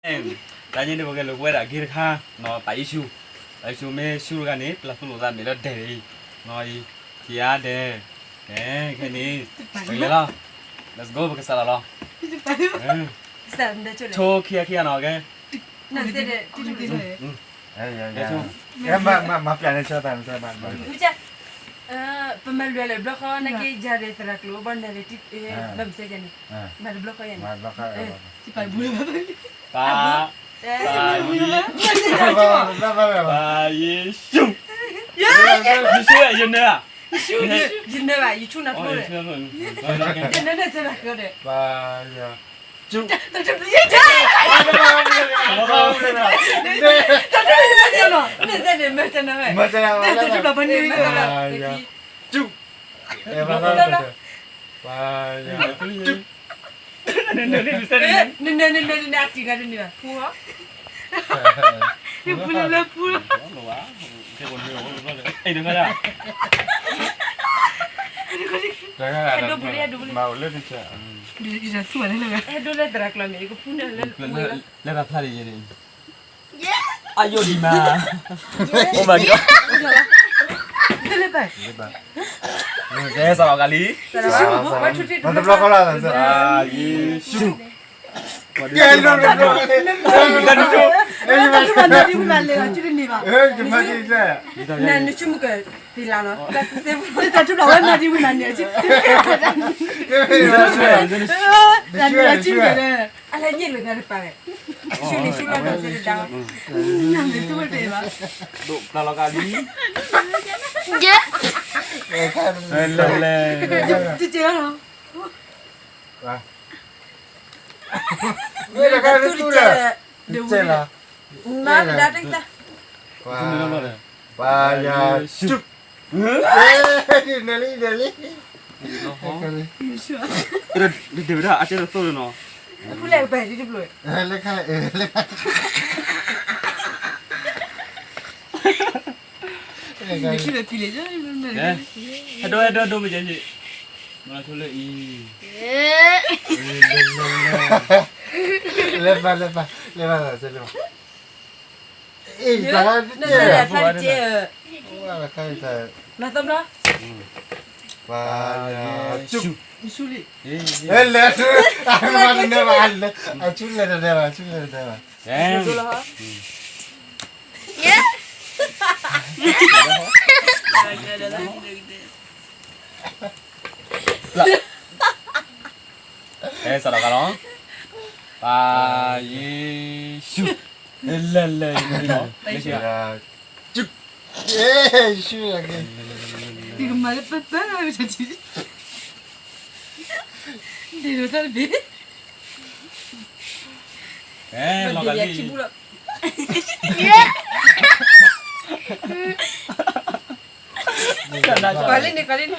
တၢ်ညါန့ၣ် ပကလဲၤဝဲဒၣ်ဂ့ၢ်တခါ, နီၤ ပာ်ယ့ၣ်ၡူး, ပာ်ယ့ၣ်ၡူးမ့ၢ်ဆူၣ်တဂၤန့ၣ် ပျၢ်သူၣ်လိာ်သးမ့ၢ်လၢဒဲးအံၤ, နီၤအံၤ, ခံဂၤဒဲး, ကဲ, ခဲန့ၣ်, ပကလဲၤလီၤ, let's go ပကစးလီၤလီၤ, ဆိခံဂၤခံဂၤနီၤ, ကဲ, ပမၤလွဲလၢဘျီဃီ နက့ယၤဒဲးသရၣ်ကျိၤ ဘၣ်နၤဒဲး, ဘၣ်မစဲယၤန့ၣ်, မၤတဘျီဃီယၤန့ၣ်, ပၢ်, ပၢ်ယ့ၣ်ၡူး, ယ့ၣ်ၡူး, ယနၢၤဧါ, ယနၢၤဘၣ် ယဆူၣ်နၤထီၣ်လဲၣ်, နနၢၤစဲဘၣ်ဃီဒီး, ပၢ်ယ့ၣ်ၡူး, တၢ်တပျံၤယဲၢ်, တၢ်တပျံၤယဲၢ်နီၤ, နစဲန့ၣ် မ့ၢ်တၢ်နၢၤဝဲ, တၢ်တပျံၤဘၣ်ပှၤနၢၤဝဲ, ပၢ်ယ့ၣ်ၡူး, ပၢ်ယ့ၣ်ၡူး, နနၢၤ နနၢၤ နနၢၤ နနၢၤအတံၤဂၤတနၢၤဘၣ်, ဖူလၢလၢဖူလၢ, ဟဲဒိလၢသရၣ်ကျီၤမ့ၢ် ယကဖူနၢၤလၢ, လၢတၢ်ဖျါဒ်ယဲန့ၣ်, အယိၣ်ဒံးမး, Oh my God, ကဲစးလီၤကလံ, တဘျီဃီလီၤ, ယ့ၣ်ၡူး, နနၢၤဒံးဝဲနၤလဲၤလီၤ ကၠူတန့ၢ်ဘၣ်, နနၢၤဒံးဝဲနၤန့ၣ်, တၢ်နၢၤကၠူကဲ, အလဲၤညံၣ်လိာ်သးတပၤ, ဆူန့ၣ်ဆူလီၤဒီးစဲတဒါ, နမ့ၢ်သူဝဲတဘၣ်, ဒိၣ်ပျၢ်လီၤကလံ, လဲၤလဲၤ, တကဲလီၤ, တကဲလီၤ, နမၤကဒါတကဲ, ပၢ်ယ့ၣ်ၡူး, နလံ နလံ, ဒ့ၣ်ဝဲဒၣ် အကဲတသိၣ်လၢနီၤ, ဖူလဲၣ်ပၢ်ဒ်တဘျီ, လၢခါ, ဟဲဒိ ဟဲဒိ ဒိမ့ၢ်ကဲ, မၤဆိလၢအံၤ, လဲၤပၢ် လဲၤပၢ် လဲၤပၢ်, အ့ၣ် တၢ်တကဲ, မၤသီဘျီ, ပၢ်ယ့ၣ်ၡူး, လဲၤ, အဆူလဲၤတနဲဘၣ်, အဆူလဲၤတနဲဘၣ်, အဆူလဲၤတနဲဘၣ်. အဲ စးထီၣ်ကလီၤ, ပၢ်ယ့ၣ်ၡူး, လဲၤလဲၤ, ယ့ၣ်ၡူး, ယ့ၣ်ၡူး, ယကမၤလၢပၢ်ပၢ်, ဒ့ၣ်ဒိၣ်တၢ်တဘ့ၣ်, အဲ လီၤကလံ, ကွၢ်လံန့ၣ် ကွၢ်လံန့ၣ်,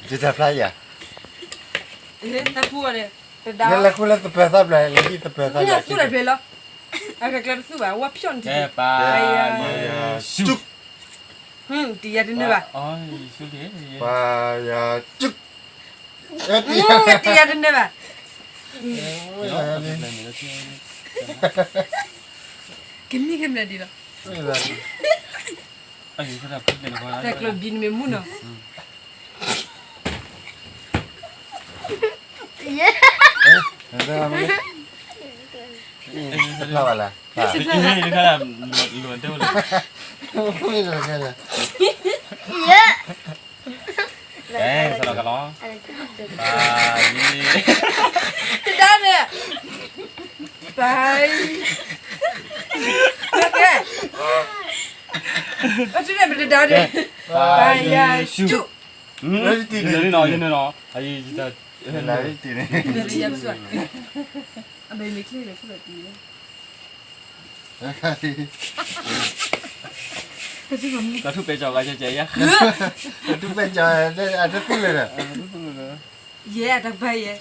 ယတၢ်ဖျါယၤ, တၢ်ဖူအီၤန့ၣ်, နလဲၤဃုလၢသပၢၤသီဘျဲၣ်, လဲၤဟံၣ်သပၢၤသီဘျဲၣ်, သူၣ်လၢဘျဲၣ်လီၤ, အကကျဲတသူၣ်ဘၣ်, ဝါဖျီၣ်န့ၣ်, ပၢ်ယ့ၣ်ၡူး, တံၤယၤတနၢၤဘၣ်, ပၢ်ယ့ၣ်ၡူး, တံၤယၤတနၢၤဘၣ်, ကမံၤကမၣ်ဒံးလီၤ, တၢ်ကျိၤဘံၣ်နမ့ၢ်မူနီၤ, တဖျါဘၣ်လၢ, တဒါန့ၣ်, ပၢ်, ကဲ, အထူန့ၣ်ပတဒါန့ၣ်, ပၢ်ယ့ၣ်ၡူး, ယနၢၤနီၤ, ယနၢၤနီၤ, ယတၢ်, ယနၢၤ, ကထူၣ်ပဲကၠီၤဂၤကဲကဲယါ, ကထူၣ်ပဲကၠီၤ, အတသူၣ်လၢၤဒီး, ယဲအတၢ်ဘၣ်ယဲ,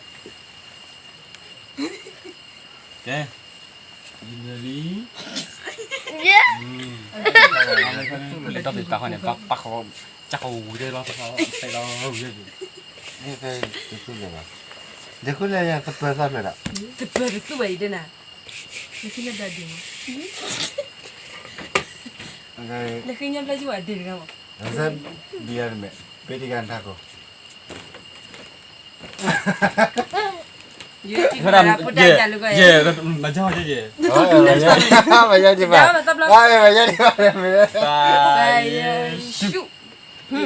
ကဲ, ယနၢၤလံ, လၢတၢ်သ့ၣ်တဖၣ်န့ၣ် ပၣ်ဃီ, ကၢ်ဃီဝူၤဝူၤဒဲလီၤ, ပၣ်ဃီ, တသူၣ်လၢၤဘၣ်, ဒ်ဃိလဲၣ်ယၤသပၢၤသီဘျဲၣ်ဒီး, သပၢၤတသူၣ်ဘၣ်အံၤဒဲနၤ, လၢခံညါဘျါဒံးမး, လၢခံညါဘျါယဝၤဒံးတဂၤမး, ဘံယၤတမဲာ်, ပ့တဂၤနထးခိၣ်, ယဲ, မၤယါဒံးဘၣ်, မၤယါဒံးဘၣ်, မၤယါဒံးဘၣ်, ယဲ, ယဲ, ယဲ, ယဲ, ယဲ, ယဲ, ယဲ, ယဲ, ယဲ, ယဲ,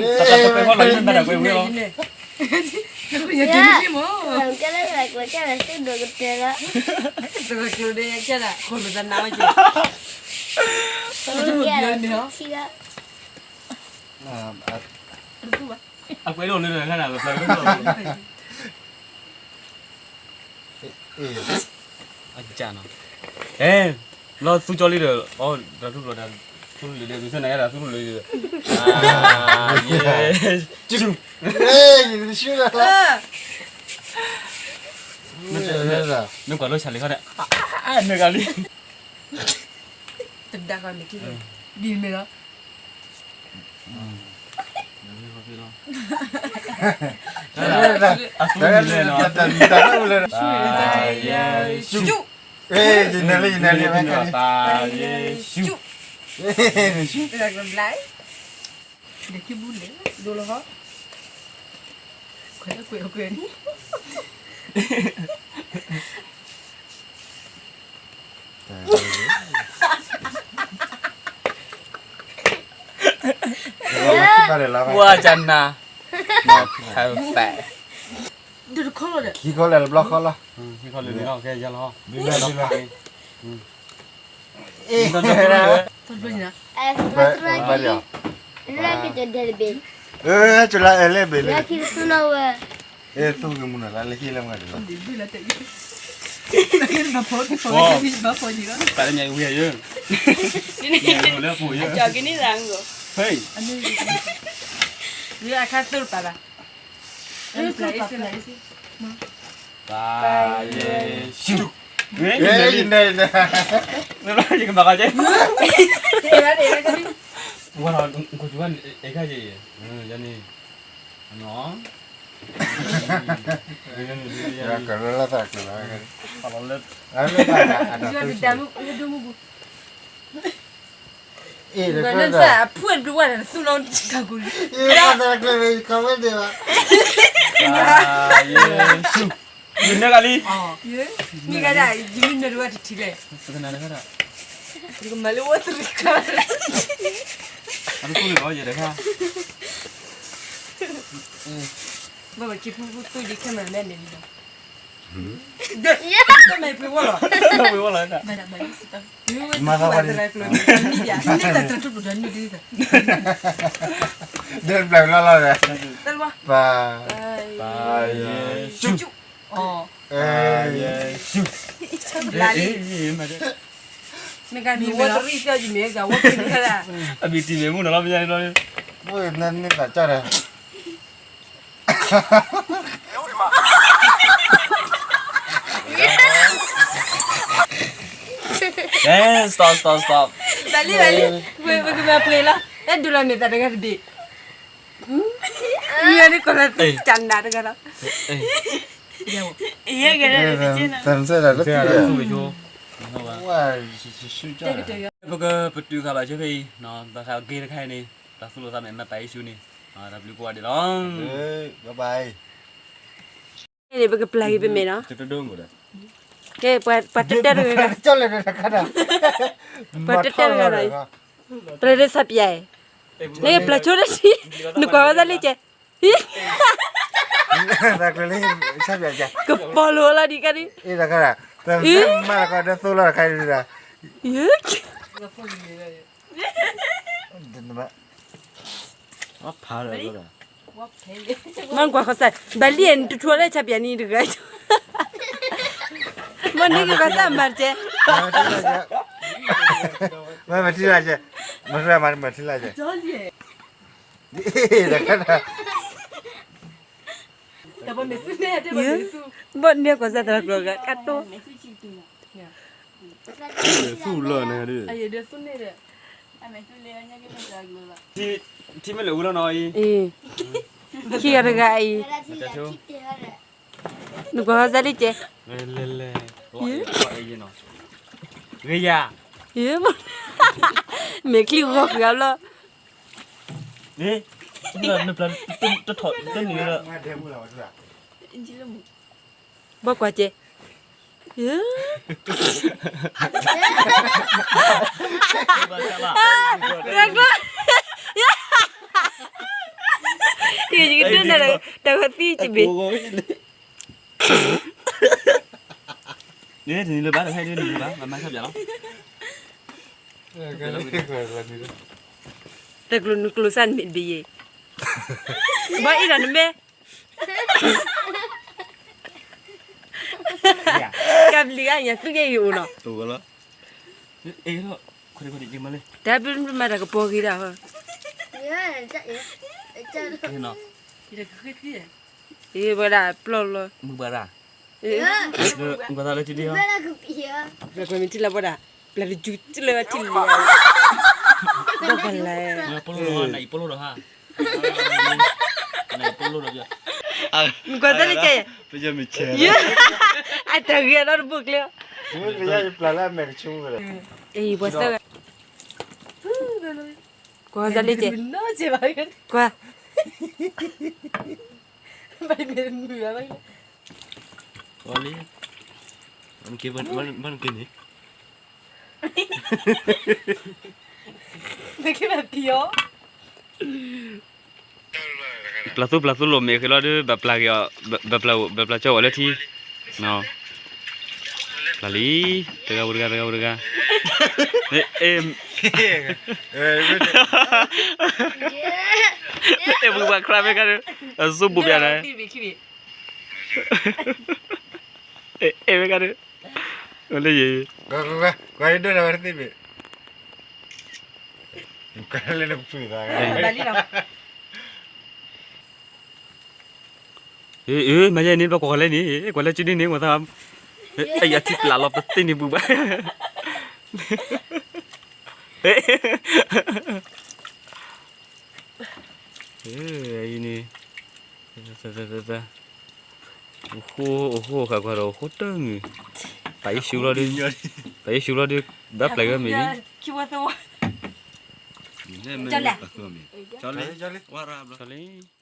အကွဲးဒိၣ်လၢနခါနၤလၢဖျါ, အကနီၤ, အဲ, လီၤသူကၠီလံဒီး, အီ, ဒီးထူၣ်ဘျီဒီး, သူၣ်လၢလၢ, မုၢ်ဆ့ၣ်နၤယါဒီးသူၣ်လၢလၢ, ယဲ, ယဲ, နကွၢ်လၢဆၣ်လံခီဒီး, နဂၤလံ, တဒါဃီမ့ၢ်က့ၤ, ဒ်မ့ၢ်လီၤ, အသူၣ်လၢလၢ, ယနဲလံ, ယနဲလံ, ယနဲလံ, ယနဲလံ, ဒ်ခံဘူၣ်လဲၣ်, ဒိလီၤဃီ, ခွဲးကွဲးကွဲးန့ၣ်, ဝါကနၤ, မၤဖးဖဲ, ခံခီလဲၣ်တဘျီဃီလီၤ, ခံခီလဲၣ်, ယလီၤ, အ့, လၢကတၢၢ်ဒဲးတဘ့ၣ်, ကလါအဲၣ်လဲၣ်ဘ့ၣ်လၢ, လၢခံကသူနီၢ်ဝဲ, အဲ သူၣ်ကမူနၤလၢလၢခံလၢမၤဒ်လီၤ, ပှၤတမံၤဝံၤယဲ, လၢပူၤယဲ, ကန့ၢ်သး, ဟဲ, အခါသူၣ်ပာ်ဘၣ်, ပၢ်ယ့ၣ်ၡူး, ယကမၤကီက့ၤ, ဝဲလီၤ, အဲၣ်ခါယဲ, ယန့ၣ်, ကရၢလၢသးကျိၤလီၤ, အဖုၣ်ဒိၣ်ဝဲဒၣ်သူၣ်လီၤ, ယနဲကလံ, မ့ၢ်ဂၤဒၣ်, ယမ့ၢ်နၢၤတဝဲတထံၣ်လဲၣ်, ယကမၤလၢဝဲသရံၣ်ကျါ, အတကူၣ်လီၤယဲတခါ, ဘၣ်ဘၣ်က့ၤဖူဖူသူယခဲမၤမဲန့ၣ်လီၤ, ဒ်, တမ့ၢ်ပှ့ၤဝဲလီၤ, ပှ့ၤဝဲလီၤ, မၤသးဝဲ, ဒ်တၢ်တၢ်ထူၣ်ပျိၣ်တၢ်နုၢ်ဒ်, ဒ်ပျၢ်လီၤလီၤဒီး, ပၢ်, ပၢ်ယ့ၣ်ၡူး, ပၢ်ယ့ၣ်ၡူး, ဘျါလံ, မ့ၢ်ဂၤမ့ၢ်ဝဲတရံၣ်သၢယမ့ၢ်ဂၤဝဲက့ၤန့ၣ်, အမံၤတံၢ်မ့ၢ်မူနီၤလီၤ ပယါန့ၣ်လီၤ, နမ့ၢ်သးကၢ်ဒီး Stop, stop, stop. ဘၣ်လံ ဘၣ်လံ, ဝဲကမၤပှဲၤလီၤ, အဲၣ်ဒိးလီၤန့ၣ်သးတဂၤတဘ့ၣ်, မ့ၢ်န့ၣ်ကလီၤတၢ်နးတဂၤလီၤ, တၢ်နးတဂၤလီၤ, ပကပတုာ်ဃာ်ဘၣ်ဆၢဖဲအံၤ, ဘၣ်ဃးအဂ့ၢ်တခါအံၤန့ၣ်, တၢ်သူၣ်လီၤသးမဲာ်မၤပာ်ယ့ၣ်ၡူးန့ၣ်, တၢ်ဘျုးကိးဂၤဒဲးလီၤ. ကဲ ပှၤတၢၢ်တၢၢ်တဂၤ, ပှၤတၢၢ်တၢၢ်တဂၤ, ပျၢ်တၢ်ဆၢပၠးအံၤ, နကပျၢ်ဆိတၢ်ထံ, နကွၢ်ဝဲသးလံကဲ, ကပီၤလိာ်လီၤဒံးကါဒံး, မၤလီၤကဒီးသိလီၤတခါဒံး, မ့ၢ်ကွၢ်ဃီစၢ်, ဘၣ်လံနတထူၣ်လၢဆၣ်ပၠးနံၤတဂၤ, မ့ၢ်နကကွၢ်စၢ်မၤတကဲ, မၤထံလာ်ကဲ, မၤထံလာ်ကဲ, ဘၣ်န့ၢ်ကွၢ်စၢ်တၢ်ကျိၤဂၤကတိၤ, သူၣ်လီၤန့ၣ်, ထံမ့ၢ်လၢာ်ဝံၤလီၤနီၤအံၤ, ခံဂၤတဂၤအံၤ, နကွၢ်စၢ်လံကဲ, လဲၤလဲၤ, အံၤနီၤ, ဂ့ၤယၤ, မ့ၢ်ချံဂီၤဃုာ်အဘျီ, နပျၢ်တထီၣ်တနံၤလၢ, ဘၣ်ကွၢ်ကဲ, ယကဒိၣ်နၤတၢ်ဂီၤသံကဘ့ၣ် န့ၣ် တနံၤလၢၤဘၣ် တဟဲဒ်နံၤလၢၤဘၣ် မၤမၤဆၣ်ပၠးလီၤ, တၢ်ကျိၤနကျိၤစၢ်နမ့ၢ်တဘ့ၣ်ယဲ, ဘၣ်အ့ၣ်ဒီးနမဲာ်, ကဘျံးဂၤညါသူကဲဂ့ၤအိၣ်နီၤ, တၢ်ဘျုးမၤတၢ်ကပီၤဂ့ၤဒၣ်ဟီ, ဝဲဒၣ်ပျီၢ်လီၤ, မ့ၢ်တလၢဘၣ်ဒၣ်, ပျီၢ်လီၤထံဒံးဟီ, ပျီၢ်မ့ၢ်ထံလၢဝဲဒၣ်, ပျီၢ်လီၤ, နကွၢ်သးလၢကဲ, အတၢ်ဂ့ၤအဒီတဘိၣ်ကျဲ, ပှၤသၢဂၤ, ကွၢ်သးလၢကဲ, ကွၢ် လံ, မ့ၢ်က့ၤ, မ့ၢ်က့ၤန့ၣ်, မ့ၢ်က့ၤဘၣ်ပျီၢ်, ပျၢ်သူပျၢ်သူလိာ်မ့ၢ်ဃ့လီၤဒီး ဘၣ်ပျၢ်က့ၤအီၤ, ဘၣ်ပျၢ်, ဘၣ်ပျၢ်ကၠီအီၤလၢထံ, ပျၢ်လံ, တဂၤဝဲတဂၤ တဂၤဝဲတဂၤ, အဲၣ်ဘုဘၣ်ခရၣ်မ့ၢ်ကါဒီး, အစိဘိၣ်ပျၢ်န့ၣ်, အဲၣ်မ့ၢ်ကါဒီး, လၢယံၤ, ကွၢ်ဒိၣ်ဝဲတသ့ဘ့ၣ်, ကလၢနကဖုသး, အၢ မၤယဲန့ၣ် ဘၣ်ကွၢ်လၢန့ၣ်, ကွၢ်လၢကၠူန့ၣ်န့ၣ် ကွၢ်သး, အထံပျၢ်လီၤပသ့န့ၣ်ပူၤဘၣ်, အံၤန့ၣ်, အိၣ်ဃိ, အိၣ်ဃိဃာ်ကွၢ်ဒီး အိၣ်ဃိတမုာ်, ပာ်ယ့ၣ်ၡူးလီၤဒီး, ပာ်ယ့ၣ်ၡူးလီၤဒီး, ဘၣ်ပျၢ်က့ၤမ့ၢ်န့ၣ်, လၢ